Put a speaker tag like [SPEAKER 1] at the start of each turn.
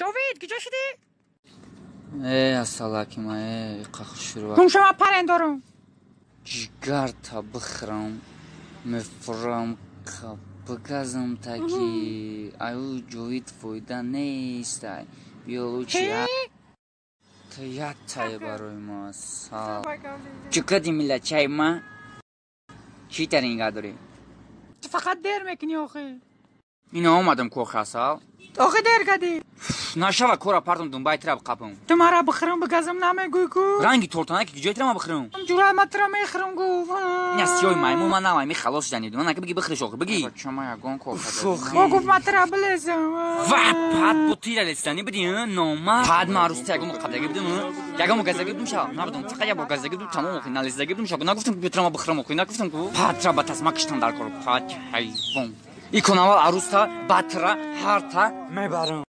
[SPEAKER 1] Ҷовид, куҷо шудӣ?
[SPEAKER 2] Э, асалаки ма, э, иқа хушрӯ.
[SPEAKER 1] Гум шава, парен дорум.
[SPEAKER 2] Ҷигарта бихӯрам, мефурам, бигазам таки аю ҷовид фоида нестай. Биё лучи та яктае барои ма асал. Чӣ кади, миллатчаи ма? Чӣ тари нигаҳ дорӣ?
[SPEAKER 1] Ту фақат дер мекунӣ охи.
[SPEAKER 2] Ина омадам кохи, асал.
[SPEAKER 1] Охи, дер кадӣ.
[SPEAKER 2] Нашава, кора партом, думбаи тира қапам.
[SPEAKER 1] Ту мара бихӯрам, бигазам намегӯй ку?
[SPEAKER 2] Ранги тортанаки куҷои тира ма бихӯрам?
[SPEAKER 1] Ҷурай, ма тира мехӯрам гу.
[SPEAKER 2] Ина сиёи маймун ма навай ми халос шудани. Ман биги, бихӯриш охи, биги. Чама ягон кор.
[SPEAKER 1] О, гуфт, ма тира билезам.
[SPEAKER 2] Ва пад бу тира лесани биди нома. Пад ма арӯси ягон қабдаги бидум, ягон газдаги бидум, ша набудум, фақат як бор газдаги бидум, тамом. Охи, налездаги бидум, ша нагуфтам, ки тира ма бихӯрам, охи, нагуфтам ку. Пад тира ба тасма киштам дар кор, пад ҳайвон. Икон аввал арӯста, баъд тира ҳарта мебарам.